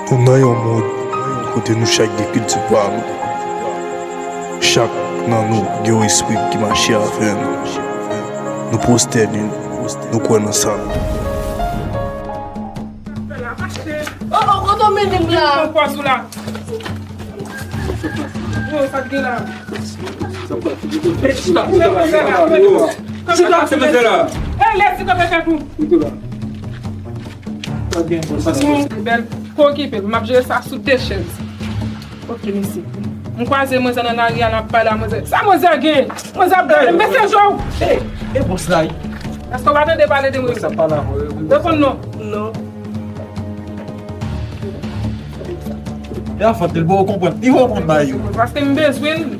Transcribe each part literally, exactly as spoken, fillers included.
Nou nan yon mond kote nou chak gen kilti pa nou. Chak nan nou gen yon espri ki mache avè nou. Nou pwostène, nou kwè nan sa nou. Oh, oh, kote w mennen m la? Yo, sa k gen la? Chita, chita, chita. Chita, chita, chita. Bèl, pa okipe l, m ap jere sa sou de chèz. Ok, mesi. M kwaze manzè nan lari a, l ap pale a manzè. Sa manzè gen? Manzè ap gade m, bese je w. E, e bòs la, wi. Èske w pa tande pale de mwen? Sa pale avè w, wi. Reponn non. Non. E a fòt li, li poko konprann. Li poko konprann bagay yo. Paske m bezwen l.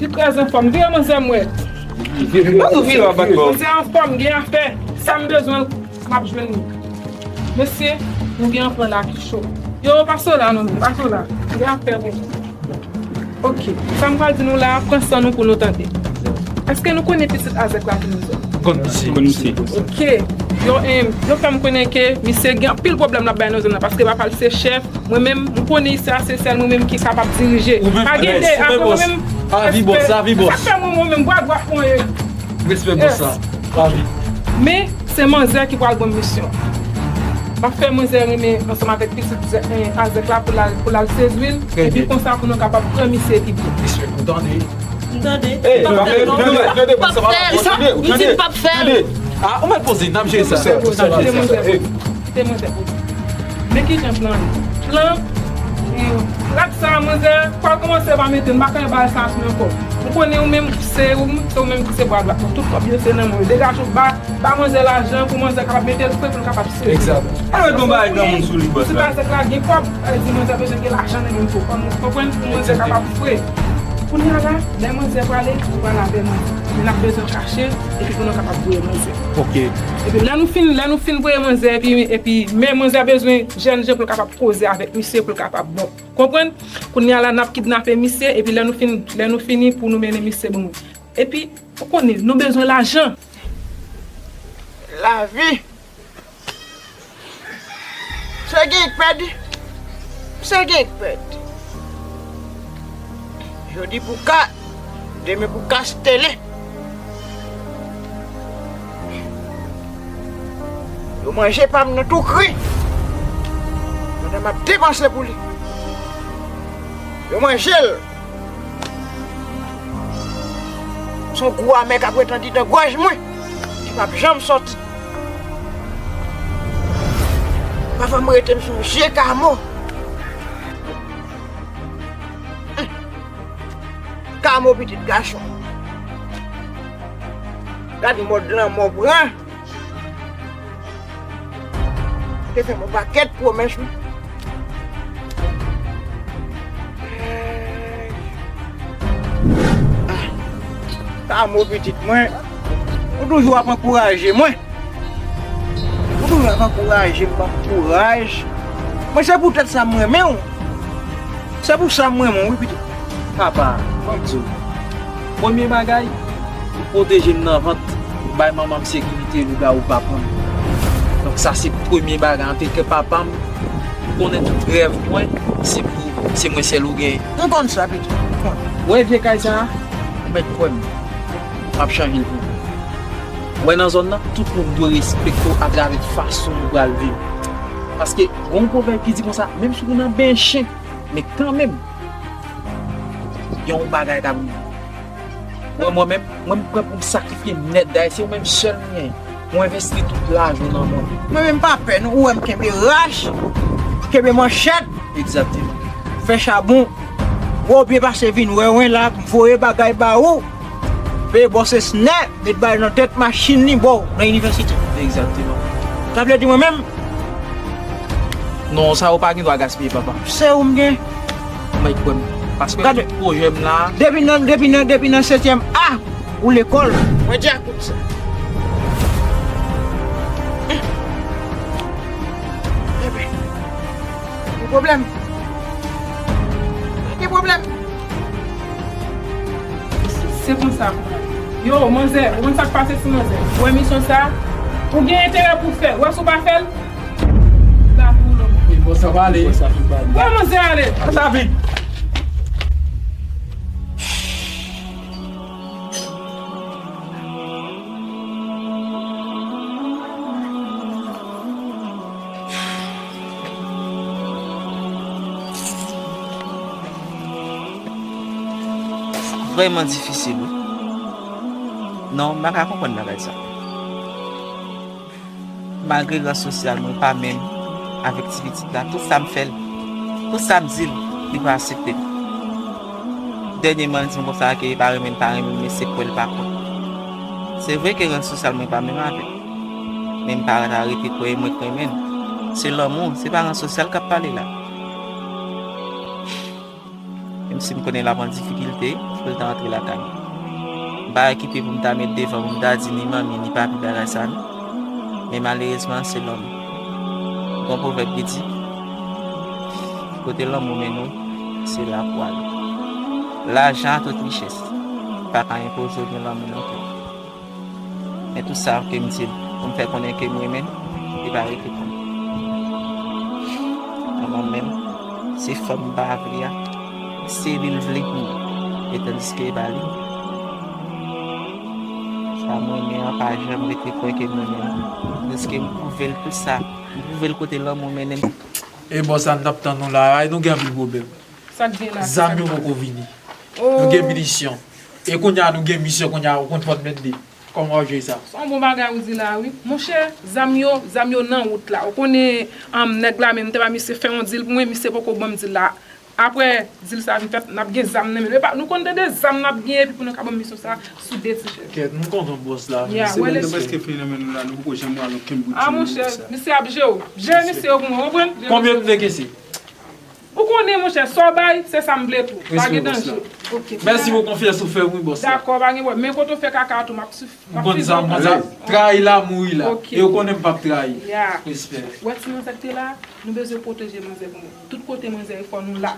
Li trè anfòm. Vire manzè m wè. Vire, vire, vire, vire. Manzè anfòm, gen afè. Sa m bezwen, m ap jwenn li. Mesye, nou gen yon plan la ki cho. Yo, pase w la non, pase w la. Gen afè, bon. Ok, sa m pral di nou la, pran san nou pou nou tande. Èske nou konnen pitit Azèk la ki manzè? Konn misye. Konn misye. Ok, yo, em, yo fè m konnen ke misye gen anpil pwoblèm l ap bay nan zòn nan, paske papa l se chèf, mwen menm, m konnen isi a se sèl mwen menm ki kapab dirije. Pa gen de, apre mwen menm, avi bòs, avi bòs. Sa fè mwen, mwen menm, bwa dwat mwen ye. Respè bòs la. Avi. Men, se manzè ki pral ban m misyon. M ap fè manzè renmen ansanm avèk pitit zè- en, Azèk la pou l al, pou l al sedwi l. Epi konsa pou nou kapab pran misye epi byen. Respè, ou tande? M tande. Ey, pa fè l. Tande, tande, tande, tande. Li di l p ap fè l. Ah, ou mèt poze, n ap jere sa. Kite manzè. Kite manzè. Men kijan plan an ye? Plan, eh, rad sa a, manzè, pral kòmanse pa mete, m pa ka bay sa sou men kò. M konnen ou menm, se ou, se ou menm ki se bwa dwat mwen. Tout kòb yo se nan men w. Degaje w, ba, ba manzè lajan pou manzè kapab mete l fre pou l kapab sezi. Egzat. Al met yon bagay granmoun sou li, bòs la. Pitit Azèk la gen kòb, sa vle di manzè bezwen gen lajan nan men l tou. Konn-, konprann? Pou manzè kapab fre. Kounye a la, lè manzè prale, nou pral avè manzè. Men n ap bezwen kache, epi pou nou kapab voye manzè. Ok. Epi lè nou fin, lè nou fin voye manzè, epi, epi, men manzè bezwen jèn jan pou l kapab koze avèk misye, pou l kapab bon. Konprann? Kounye a la, n ap kidnape misye, epi lè nou fin, lè nou fini, pou nou mennen misye ban mwen. Epi, ou konnen, nou bezwen lajan. Lavi. Se gen k pèdi. Se gen k pèdi. Jodi pou ka, demen pou kastele. Yo manje pa m nan tou kri. Pandan m ap depanse pou li. Yo manje l. Se yon gou amè k ap ret andidan gòj mwen, ki p ap janm sòti. Pafwa m rete m sonje Kamo. Kamo pitit gason. Gad mòd lanmò pran. Te fè m yon pakèt pwomès, wi. Ah, Kamo pitit mwen, ou toujou ap ankouraje mwen. Ou toujou ap ankouraje m, ban m kouraj. Mwen, se poutèt sa m renmen w. Se pou sa m renmen w, wi, pitit. Papa, ban m di w. Premye bagay, ou pwoteje m nan vant, ou bay manman m sekirite, lougawou pa pran m. Donk, sa se premye bagay. Antanke papa m, ou konnen tout rèv mwen, se pou, se mwen sèl ou genyen. M konn sa, pitit. M konn. Ou wè vye kay sa a? Ou mèt kwè m. M ap chanje l pou ou. Ou wè nan zòn nan, tout moun dwe respekte w atravè fason ou pral viv. Paske, gen yon pwovèb ki di konsa, menm si ou nan benyen chen, men kanmenm, gen yon bagay k ap rive. Mwen, mwen menm, mwen, m prè pou m sakrifye nèt. Dayè, se ou menm sèl m genyen. Ou envesti tout lajan w nan mwen. Mwen menm pa pè, non. Ou wè m kenbe rach, kenbe manchèt. Egzakteman. Fè chabon. Wè w byen pase vin wè mwen la, m voye bagay ba ou. Peye bòs Esnè, met bagay nan tèt machin li, ba w nan inivèsite. Egzakteman. Sa vle di mwen menm, non, sa yo pa gen dwa gaspiye, papa. Se ou m gen. Ou mèt kwè m. Paske tout pwojè m la. Depi nan, depi nan, depi nan setyèm A, ou lekòl. Mwen di a kout sa. Ebyen, gen pwoblèm. Pa gen pwoblèm. Se konsa. Yo, manzè, ou konn sa k pase sou manzè? Ou wè misyon sa, ou gen enterè pou fè l. Ou wè si w pa fè l, la pou ou lòt. Sa va ale. Wè manzè ale. Sa vit. Vrèman difisil, wi. Non, m pa ka konprann bagay sa. Malgre ran sosyal mwen pa menm avèk ti pitit la, tout sa m fè l, tout sa m di l, li pa aksepte l. Dènyèman, li di m konsa ke li pa renmen l, pa renmen m, men se kwè l pa kwè. Se vre ke ran sosyal mwen pa menm avè l, men m pa ka rete kwè e mwen k renmen l. Se lanmou, se pa ran sosyal k ap pale la. Menm si m konnen l ap an difikilte pou l ta antre lakay mwen. M pa okipe pou m ta met devan pou m ta di ni manmi ni papi bagay sa non. Men malerezman, se lanmou. Gon pwovèb ki di, kote lanmou mennen w, se la pou w ale. Lajan ak tout richès pa ka enpoze w gen lanmou non plis. Men tout sa ke m di l pou m fè konnen ke m renmen l, li pa rete pou mwen. Kòman menm, se fanm m pa vle a, se li l vle pou mwen. E tandiske e pa li. Sa m renmen an pa janm rete kwè ke m renmen l. Tandiske m pwouve l tout sa. M pwouve l kote lanmou mennen m. E bò sa n t ap tann nou la a, e nou gen anpil pwoblèm. Sa k gen la? Zam yo poko vini. Nou gen minisyon. E kounye a nou gen misyon, kounye a ou konn fò n mete de. Kòman w ap jere sa? Se yon bon bagay ou di la wi. Monchè, zam yo, zam yo nan wout la. Ou konnen, um, nèg la menm, m te ba misye fè yon dil pou mwen, misye poko ban m dil la. Apre dil sa vin fèt, n ap gen zam nan men nou. E pa, nou konn tande zam n ap gen epi pou nou ka ban m misyon sa sou de ti chèf. Kèt, nou kontan bòs la. Ya, misye wè menm nou prèske fini nan men nou la, nou poko janm wè l okenn bout. A monchè, misye ap jere w. Jere misye yo pou mwen, w konprann? Konbyen nou te kese? Ou konnen, monchè, sa w bay, se sa m vle tou. Pa gen danje. Respè, bòs la. Ok. Mèsi pou konfyans ou fè m, wi, bòs la. Dakò, pa gen pwoblèm. Men kote w fè kaka a tou, m ap swiv. M ap swiv ou. M konn sa, m konn sa. Trayi la, mouri la. Ok. E ou konnen m p ap trayi. Ya. Respè. Ou wè ti manzè k te la, nou bezwen pwoteje manzè pou nou. Tout kote manzè ye, fò nou la.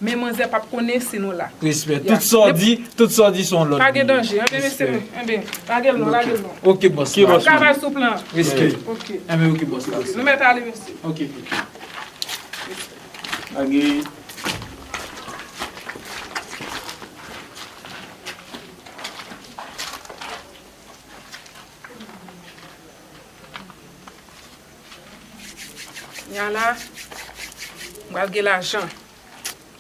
Men manzè p ap konnen si nou la. Respè. Ya. Tout sa w di, tout sa w di se yon lòd. Pa gen danje. Enben, mesye, enben, lage l non, lage l non. Ok, bòs la. Bon travay sou plan. Respè. Ok. Enben, ok, bòs la. Nou mèt ale, mesye. Ok. Lage. Yala, m pral gen lajan.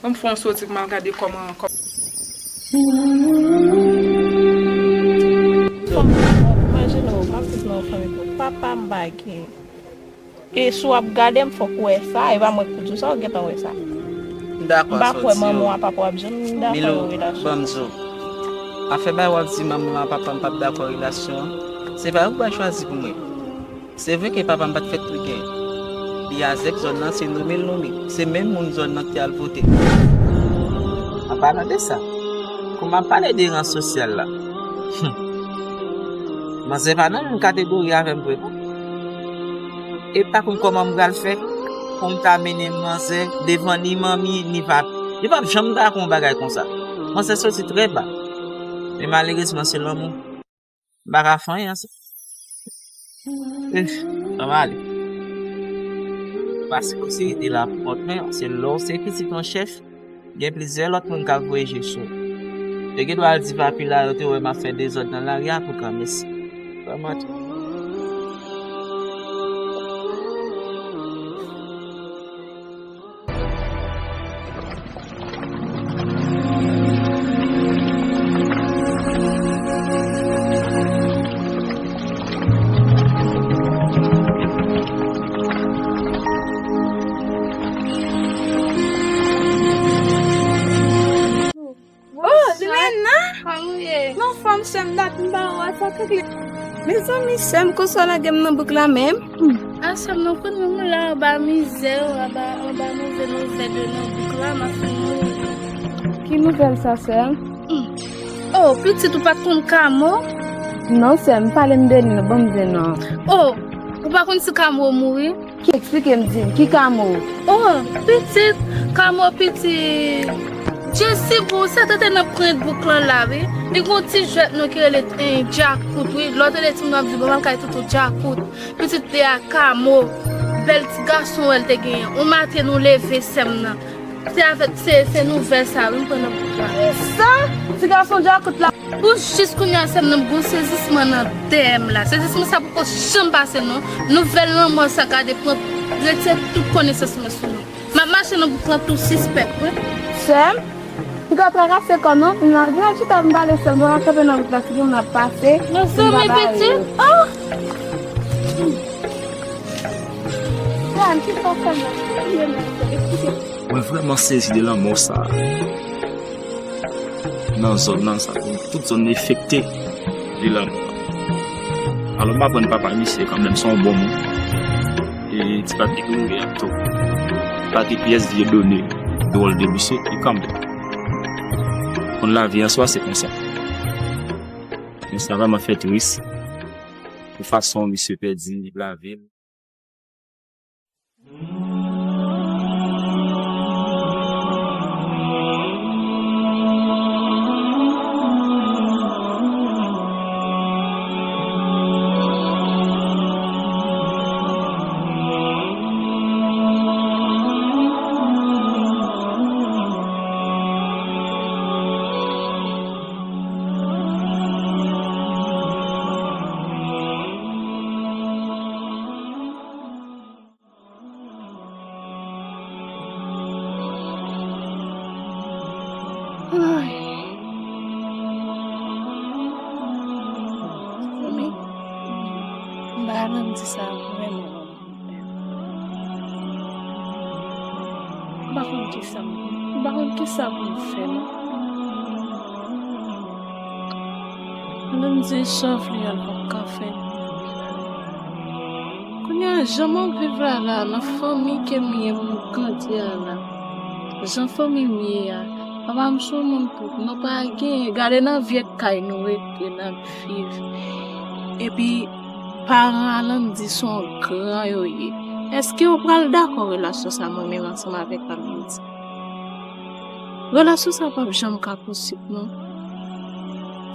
Ban m fè yon soti pou m al gade kòman, kòman. Fanmi twòp, imajine w, m ap viv nan yon fanmi twòp. Papa m pa gen. E si w ap gade m, fòk w wè sa, e pa mwen k pou di w sa, ou gentan wè sa. M dakò sa w di yo. M pa kwè manman w ak papa w ap janm dakò yon relasyon. Milo, ban m di w. Afè bagay w ap di manman w ak papa m p ap dakò relasyon an, se pa yo k pral chwazi pou mwen. Se vre ke papa m pa t fèt trigè. Li azèk zòn nan, se nonmen l nonmen. Se menm moun zòn nan ki te al vote. An palan de sa, kòm w ap pale de ran sosyal la, hmm, manzè pa nan menm kategori avè m vre non. E pa konn kòman m pral fè pou m ta mennen manzè devan ni manmi, ni papi. Li p ap janm dakò yon bagay konsa. Manzè soti trè ba. Men malerezman, se lanmou. M pa ka fè anyen ansanm. Uf, ann ale. Pase w se rete la pou kont mwen, se lè w se pitit yon chèf, gen plizyè lòt moun k ap voye je sou w. Yo gen dwa al di papi la, yo te wè m ap fè dezòd nan lari a pou granmesi. Vrèman tou. Oh, Lilena! Kòman w ye? M anfòm, sè m, dat m pa wè w, sa k regle? Mezanmi, sè m, konsa w lage m nan bouk la menm? A, sè m, non, kounye a m la anba mizè, anba, anba mizè, mizè de nan bouk la, m ap fin mouri. Ki nouvèl sa, sè m? Oh, pitit, ou pa t konn Kamo? Non, sè m, pale m de li non, ban m de non. Oh, ou pa konn si Kamo mouri? Ki eksplike m, di m, ki Kamo? Oh, pitit, Kamo pitit. Jesi, bon, sa tande nan pwen bouk lan la, wi. Li gon ti jwèt nou ki rele, eh, Djakout, wi. Lè w tande timoun ap di, bon, m al kay toutou Djakout. Pitit li a Kamo. Bèl ti gason wè l te genyen. On maten nou leve sè m nan. Se avèk se, se nouvèl sa wi m pran nan bouk la. Kisa? Ti gason djakout la. Pou jis kounye a sè m nan m gon sezisman nan dèyè m la. Sezisman sa poko janm pase non. Nouvèl lanmò sa gade pran retire tout konesans mwen sou nou. M ap mache nan bouk lan tou sispèk wi. Sè m, Piga trakase kò nou, m nan vin ap chita m pale sèl, m ap kanpe nan wout la, si gen moun ap pase. Mezanmi pitit, oh! Jan, kisa w fè m la? Mwen vrèman sezi de lanmò sa a. Nan zòn nan, sa, tout zòn nan enfekte de lanmò. Alò, m aprann papa misye kanmenm se yon bon moun. E ti papye ki mouri a tou. Pa gen pyès vye done dwòl de misye, e kanmenm. Konn lavi an swa se konsa. Men sa vrèman fè tris pou fason misye pèdi lavi l. Ay. Fanmi, m pa nan di sa vrèman. M pa konn kisa m, m pa konn kisa pou m fè non. Alann di sa vle a l p ap ka fè. Kounye a, jan m ap viv la la, nan fanmi ke m ye, m grandi a la, jan fanmi m ye a, papa m se yon moun pòv, nou pa genyen, gade nan vye kay nou rete, n ap viv. Epi, paran Alann di se yon gran yo ye. Èske yo pral dakò relasyon sa mwen menm ansanm avèk Alann di? Relasyon sa p ap janm ka posib non.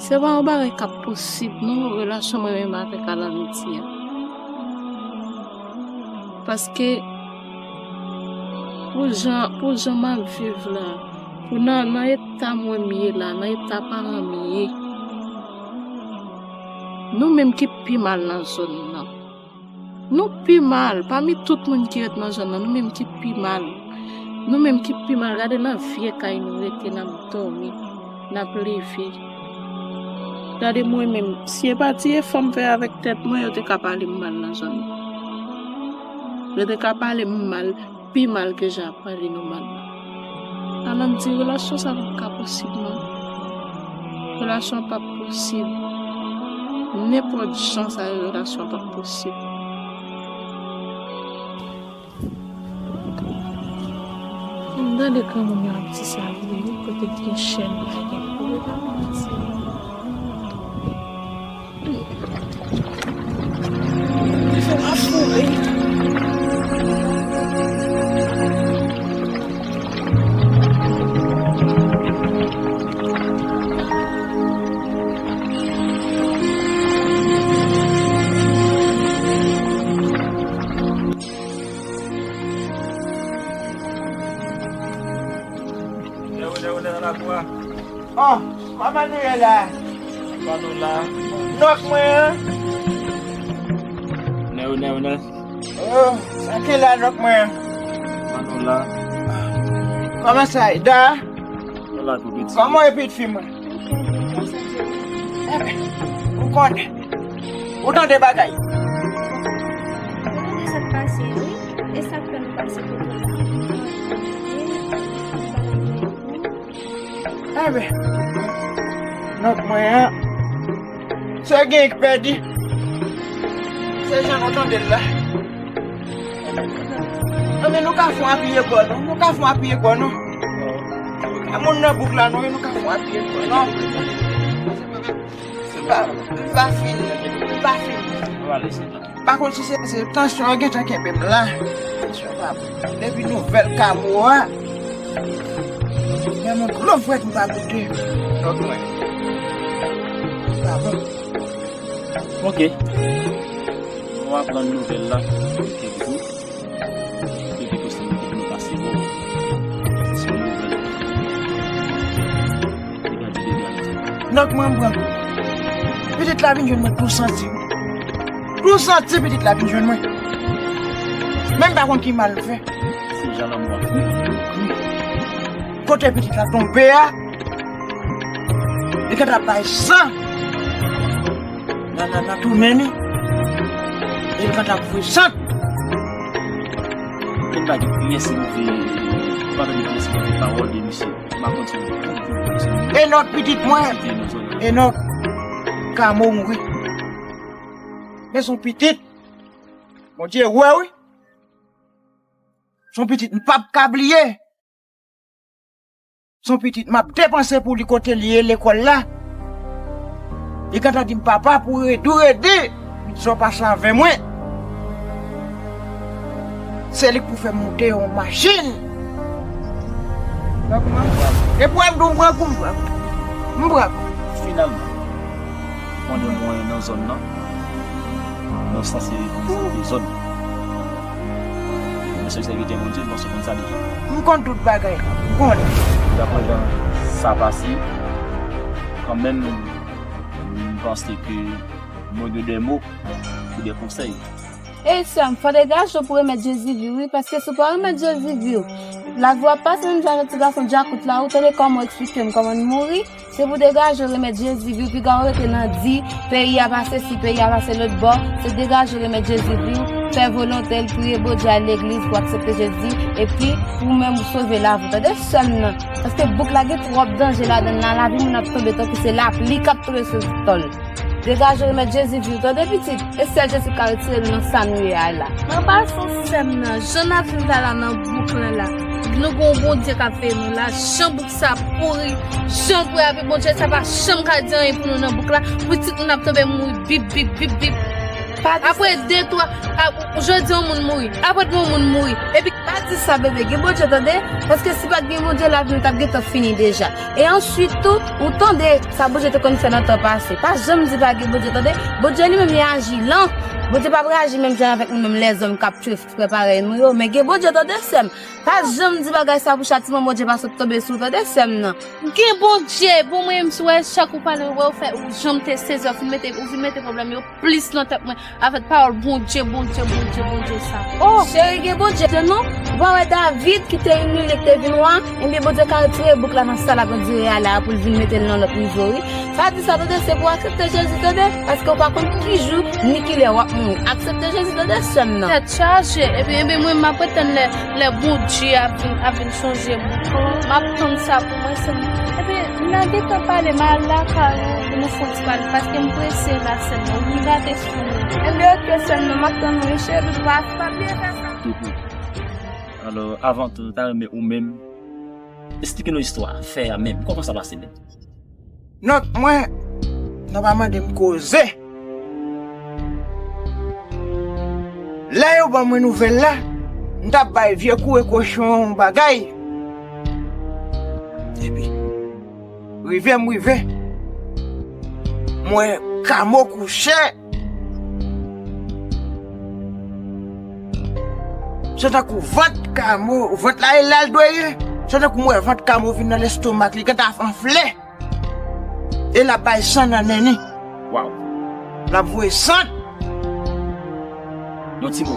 Se pa yon bagay k ap posib non, relasyon mwen menm avèk Alann di a. Paske pou jan, pou jan m ap viv la, pou nan, nan eta mwen m ye la, nan eta paran m ye, nou menm ki pi mal nan zòn nan. Nou pi mal, pami tout moun ki ret nan zòn nan, nou menm ki pi mal. Nou menm ki pi mal, gade nan vye kay nou rete, n ap dòmi, n ap leve. Gade mwen menm, si e pa ti efò m fè avèk tèt mwen, yo te ka pale m mal nan zòn nan. Yo te ka pale m mal, pi mal ke jan ap pale nou mal la. Alann di relasyon sa p ap ka posib non. Relasyon p ap posib. Nenpòt jan sa yo, relasyon p ap posib. Ann gade granmoun yo ap di sa vre wi, kote k gen chèn pa gen kou, e pa manti. Lè ou lè ou lè nan lakou a. Oh, kòman nou ye la? Kòman nou la? Nòk mwen an. Nè ou nè ou nè. Oh, sa ki la nòk mwen an? Kòman nou la? Kòman sa ye? Da? Ou la tou piti. Kòman e pitit fi mwen? Enben, ou konnen. Ou tande bagay. Ou tande sa k pase, wi. E sa k fè nou pase kote la. Enben, nòt mwen an, se gen k pèdi. Se jan nou tande l la. Enben, nou ka fè yon apiye kò nou. Nou ka fè yon apiye kò nou. Moun nan bouk la, nou, nou ka fè yon apiye kò nou. M pa, m pa fin, m pa fin. Pa konn si se, se tansyon an gentan kenbe m la. Tansyon pa bon. Depi nouvèl kamo a, gen moun dlo frèt m pa goute. Lòt mwen. Pa bon. Ok. Nou aprann nouvèl la. Kèk jou. Donk mwen, m pran kou. Pitit la vin jwenn mwen tou santi. Tou santi pitit la vin jwenn mwen. Men m pa konn ki mal m fè. Se jan lanmou ap fini. Kote pitit la tonbe a, li gentan bay san nan, nan, nan tounen li. E li gentan voye sant. E m pa gen pyès move, m pa tande pyès move pawòl de misye. M pa konn si w konn tout misye. Enòk pitit mwen. Enòk, Kamo mouri. Men se yon pitit Bondye wè wi. Se yon pitit m p ap ka bliye. Se yon pitit m ap depanse pou li kote li ye lekòl la. Li gentan di m, "Papa, pou redi w redi, m di sa w pase avè mwen." Se li k pou fè m moute yon machin. Donk mwen pran kou. E pou m di w m pran kou, m pran kou. M pran kou. Finalman, pandan mwen nan zòn nan, nou sanse vizite zòn nan. Mwen se sèvitè Bondye, m panse w konn sa deja. M konn tout bagay, m konnen. Daprè jan sa pase, kanmenm, m panse ke mwen gen de mo pou de konsèy. Ey sè m, fò degaje w pou remèt Jezi vi w wi, paske si w pa remèt Jezi vi w, lavi w ap pase menm jan avèk ti gason djakout la, ou tande kòman w eksplike m kòman l mouri? Se pou degaje w remèt Jezi vi w, piga w rete nan di, peyi a pa sesi, peyi a pa se lòt bò, se degaje w remèt Jezi vi w, fè volonte l, priye Bondye, al legliz pou aksepte Jezi, epi ou menm ou sove lavi w, tande sè m nan, paske bouk la gen twòp danje ladan l la, lavi moun ap tonbe tankou se lapli k ap tonbe sou tòl. Degaje w remèt Jezi vi w, tande pitit. E sèl Jezi k ka retire nou nan sa nou ye a la. Mwen pa sou sè m nan, jan n ap viv la la nan bouk lan la. Nou gon Bondye k ap veye nou la, jan bouk sa pouri, jan l pouri, epi Bondye sa pa janm ka di anyen pou nou nan bouk la. Pitit moun ap tonbe mouri bip, bip, bip, bip. Apre de, twa, a, jodi yon moun mouri, apre demen yon moun mouri. Epi pa di sa bebe, gen Bondye tande, paske si pa t gen Bondye lavi nou t ap gentan fini deja. E answit tou, ou tande sa Bondye te konn fè nan tan pase. Pa janm di pa gen Bondye, tande. Bondye li menm li aji lan. Bondye p ap reyaji menm jan avèk nou menm lèzòm k ap tchwe frè parèy nou yo. Men gen Bondye, tande sè m. Pa janm di bagay sa pou chatiman Bondye pa sot tonbe sou ou, tande sè m nan. Gen Bondye, bon mwen menm si w wè chak ou pale, wè ou fè, ou janm te sezi, ou fin mete, ou fin mete pwoblèm yo plis nan tèt mwen. Avèk pawòl Bondye, Bondye, Bondye, Bondye sa. Oh! Cheri, gen Bondye non. Ou pa wè David ki te imilye, ki te vin wa? Ebyen, Bondye ka retire bouk la nan sa l ap andire a la pou l vin mete l nan lòt nivo, wi. Sa di sa, tande, se pou w aksepte Jezi, tande, paske w pa konn ki jou ni ki lè w ap mouri. Aksepte Jezi, tande, sè m nan. Tèt chaje. Epi, ebyen, mwen, m ap ret tann lè, lè Bondye ap vin, ap vin chanje bouk lan. M ap tann sa pou mwen, sè m. Epi, m nan gentan pale, m al lakay ou, pou nou fè yon ti pale, paske m prese la, sè m nan. Ou vin gate Ebyen, oke, sè m nan, m ap tann ou, wi, cheri, pa, pa bliye fè sa. Depi. Alò, avan tou, nou ta renmen ou menm esplike nou istwa fè a menm. Kòman sa pase menm? Donk, mwen, nou pa mande m koze. Lè yo ban mwen nouvèl la, m t ap bay vye koure kochon yon bagay. Epi, rive m rive, m wè Kamo kouche. Se tankou vant Kamo, vant la e la l dwe ye. Se tankou m wè vant Kamo vin nan lestomak li, gentan ap anfle. E l ap bay san nan nen li. Waw. L ap voye san. Yon ti mo.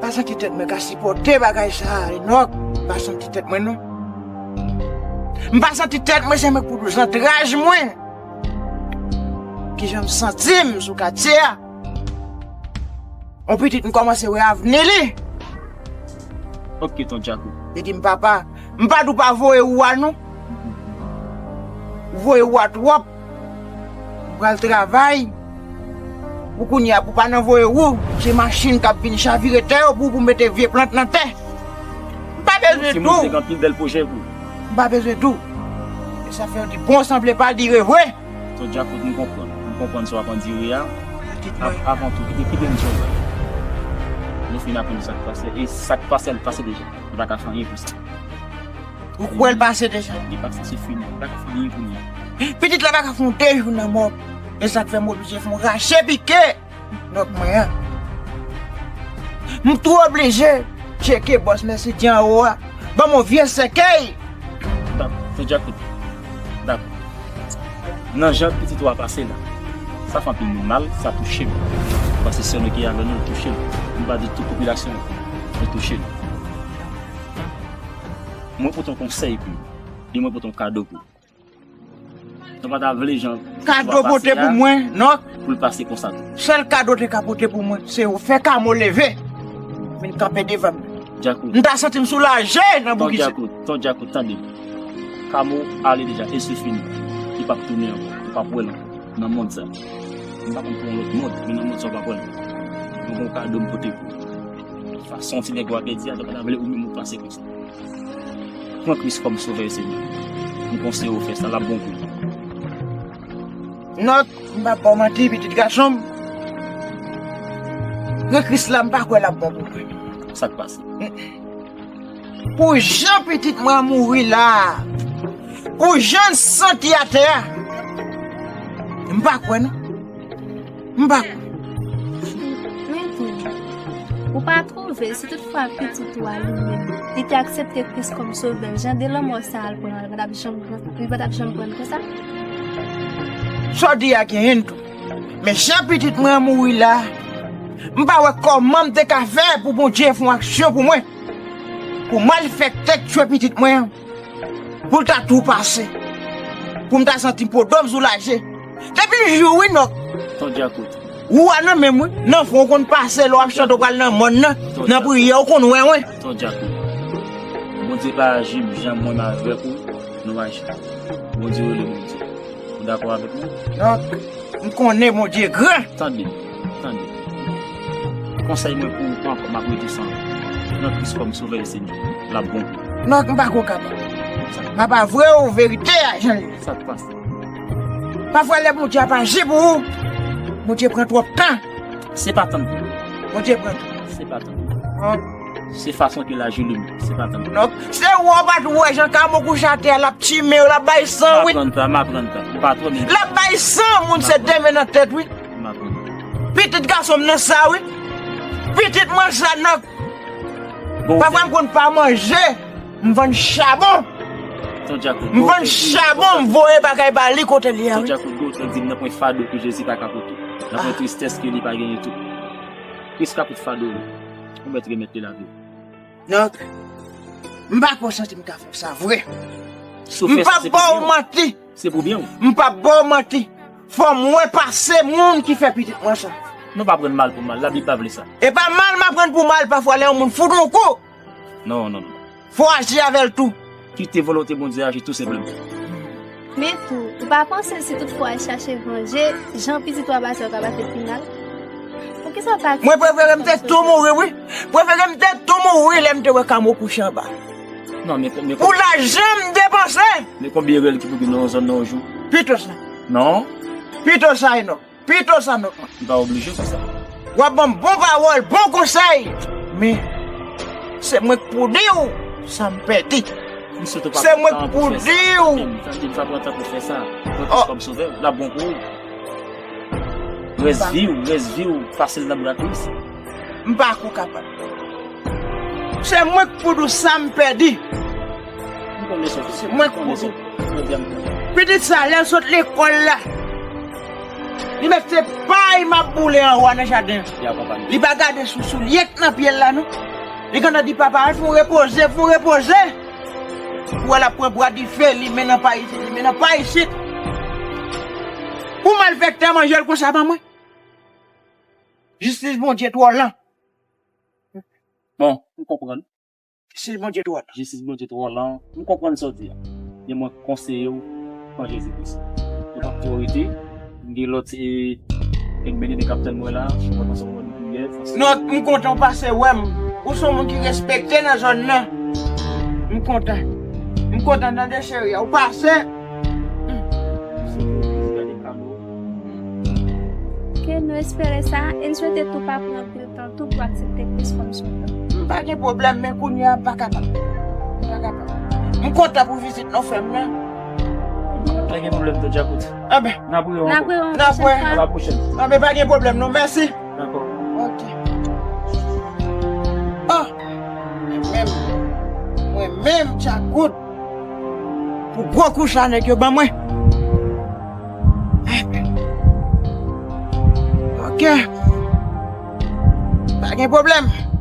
Pa santi tèt mwen ka sipòte bagay sa a, Enòk. Pa santi tèt mwen, non. M pa santi tèt mwen, se mwen k pou zantraj mwen. Kijan m santi m sou katye a? On pitit m kòmanse wè avni li. Ok, ton Djakout. Li di m, "Papa, m pa di w pa voye ou a, non. Ou voye ou a twòp. Ou pral travay. Pou kounye a, pou pa nan voye ou, se machin k ap vin chavire tè yo pou, pou mete vye plant nan tè." M pa bezwen di w. Timoun te gen anpil bèl pwojè pou ou. M pa bezwen di w. E sa fè yo di, "Bon, sanble pa dire vre." Ton Djakout, m konprann. M konprann sa w ap andire a. Av-, avan tou, kite, kite m di w bagay. Nou fin aprann sa k pase. E sa k pase, l pase deja. Nou pa ka fè anyen pou sa. Ou kwè l pase deja? Li pase, se fini. Nou pa ka fè anyen pou li. Pitit la pa ka fè yon de jou nan mòg. E sa k fè m oblije fè yon rache pike. Donk mwen an, m tou oblije tcheke bòs Mèsidye anwo a. Ban m yon vye sèkèy. Ton Djakout, Nan jan pitit ou a pase la, sa fè anpil moun mal, sa touche m. Paske sè nou ki avè nou, l touche m. M pa di tout popilasyon an, men touche m. Mwen pote yon konsèy pou ou, e mwen pote yon kado pou ou. Nou pa ta vle jan kado pote pou mwen, non. Pou l pase konsa tou. Sèl kado te ka pote pou mwen, se ou fè Kamo leve. Vin kanpe devan m. Djakout. M ta santi m soulaje nan bouk isi. Ton Djakout, ton Djakout, tande. Kamo ale deja, e se fini. Li p ap tounen ankò. Ou p ap wè l ankò nan mond sa. M pa konn pou yon lòt mond, men nan mond sa ou p ap wè l ankò. Mwen gen yon kado m pote pou ou. Fason ti nèg yo ap pèdi a, nou pa ta vle ou menm ou pase konsa. Pran Kris kòm sovè e senyè. M konseye w fè sa, l ap bon pou ou. Nòk, m p ap ba w manti, pitit gason m. Pran Kris la, m pa kwè l ap bon pou ou. Sa k pase? Pou jan pitit mwen an mouri la a, pou jan l santi atè a, m pa kwè non. M pa kwè. Men tou, ou pa twouve, si toutfwa pitit ou a li menm, li te aksepte Kris kòm sovè l, jan de lanmò sa a l pran, li pa t ap janm pran, li pa t ap janm pran l konsa? Sa w di a genyen tou. Men jan pitit mwen an mouri la, m pa wè kòman m te ka fè pou Bondye fè yon aksyon pou mwen. Pou malfektè k tchwe pitit mwen an, pou l ta tou pase. Pou m ta santi po do m soulaje. Depi jou wi, Nòk. Ton Djakout. Ou a nan men m wi. Nan fon w konn pase lè w ap chante w pral nan mòn nan. Nan priyè w konn wè mwen. Ton Djakout. Bondye pa aji jan mwen m avèk ou, nou aji. Bondye rele Bondye. Ou dakò avèk mwen? Nòk. M konnen Bondye gran. Tande, tande. Konsèy mwen pou ou ankò, m ap redi sa. Pran Kris kòm sovè e senyè. L ap bon pou ou. Nòk, m pa ko kapab. M ap avwe w verite a jan l ye. Sa k pase? Pafwa lè Bondye ap aji pou ou, Bondye pran twòp tan. Se pa tann pou ou. Bondye pran tan. Se pa tann pou ou. Se fason ke l aji li menm. Se pa tann pou ou. Nòk, se ou pa t wè jan Kamo kouche atè a, l ap timen yo, l ap bay san wi. M aprann sa, m aprann sa. M pa twò men. L ap bay san, moun se de men nan tèt wi. M aprann. Pitit gason m nan sa wi. Pitit mwen sa Nòk. Pafwa m konn pa manje, m vann chabon. M vann chabon, m voye bagay ba li kote li a wi. Ton Djakout, Djakout di m nan pwen fado ke Jezi pa ka pote. Nan pwen tristès ke li pa genyen tou. Kris ka pote fado ou. Ou mèt remèt li lavi w. Nòk, m pa ko santi m ka fè sa vre. M p ap ba w manti. Se pou byen w. M p ap ba w manti. Fò m wè pase moun ki fè pitit mwen sa. Nou pa pran mal pou mal. Labib pa vle sa. E pa mal m ap pran pou mal pafwa lè yon moun fout yon kou. Non, non, non. Fò w aji avè l tou. Kite volonte Bondye aji tou senpleman. Men tou, ou pa panse si toutfwa l chache vanje, jan pitit ou a pase yo ka pase pi mal? Poukisa w pa... Mwen prefere m te tou mouri wi. Prefere m te tou mouri lè m te wè Kamo kouche anba. Non, men, men... Pou lajan m depanse. Men konbyen rèl ki pou gen nan yon zòn nan yon jou? Pito sa. Non. Pito sa, e non. Pito sa, non. M pa oblije fè sa. W ap ban m bon pawòl, bon konsèy. Men, se mwen k pou di w sa m pèdi. Se mwen k pou di w. Tande, m pa pran tan pou fè sa. Pran Kris kòm sovè w, l ap bon pou ou. Rès vi w, rès vi w, pase l nan bra Kris. M pa ko kapab. Se mwen k pou di w sa m pèdi. M konnen sa. Se mwen k pou di w. Pitit sa, lè l sot lekòl la, li mèt se pay m ap boule anwo a nan jaden an. Li pa gade sou soulye k nan pye l la, non. Li gentan di papa l, fè w repoze, fè w repoze. Ou wè l ap pran bwa dife, li men nan pay isit, li men nan pay isit. Pou malfektè manje l konsa ban mwen. Jistis Bondye twò lan. Bon, m konprann. Jistis Bondye twò lan. Jistis Bondye twò lan. M konprann sa w di a. Men mwen konseye w, pran Jezi Kris. Ou p ap twò rete. M gen lòt, e, enmeni k ap tann mwen la. Mwen panse mwen priyè. Non, m kontan w pase wè m. Ou se yon moun ki respekte nan zòn nan. M kontan. M kontan tande cheri a. Ou pase. Ke nou espere sa, e n swete tou pa pran anpil tan tou pou aksepte Kris kòm sovè. M pa gen pwoblèm, men kounye a m pa kapab. M pa kapab. M kontan pou vizit nou fè m nan. Pa gen pwoblèm, Ton Djakout. Anben. N ap wè w ankò. N ap wè w yon pwochèn fwa. A la pwochèn. Anben, pa gen pwoblèm, non. Mèsi. Dakò. Ok. Oh! Mwen menm, mwen menm, Djakout, pou gwo kou sa nèg yo ban mwen. Gen. Pa gen pwoblèm.